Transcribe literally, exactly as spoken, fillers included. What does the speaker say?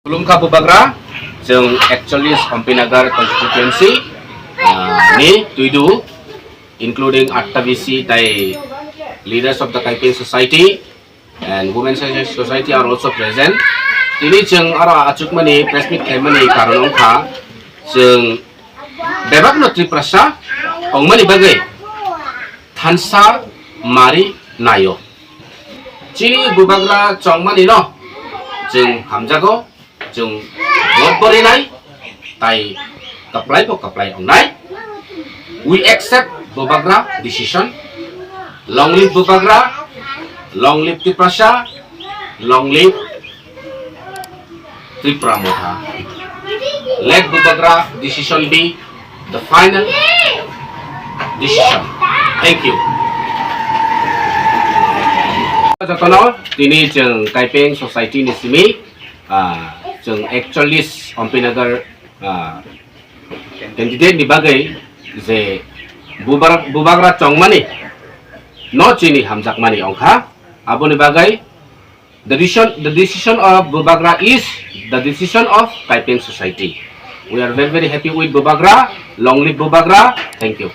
Khulumkha Bubagra, chwng actually Sampinagar constituency, ah, ni Tuidu, including Atta B C tai leaders of the Kaipeng Society and Women Society are also present. Tini chwng aro achukmani press meet khaimani karon wngkha, chwng bebakno Tiprasa tongmani bagwi thansa mari naio. Chini Bubagra chongmani no chwng hamjago, chwng vote bo rinai, tai kaplai bo kaplai wngnai. We accept Bubagra decision. Long live Bubagra, long live Tiprasa, long live Tripura Motha. Let Bubagra decision be the final decision. Thank you. Jotono tini chwng Kaipeng Society ni simi, ah, chwng actually Sampinagar, ah, candidate ni bagwi je Bubar-, Bubagra chongmani no chini hamjakmani wngkha. Aboni bagwi the decision, the decision of Bubagra is the decision of Kaipeng Society. We are very, very happy with Bubagra. Long live Bubagra. Thank you.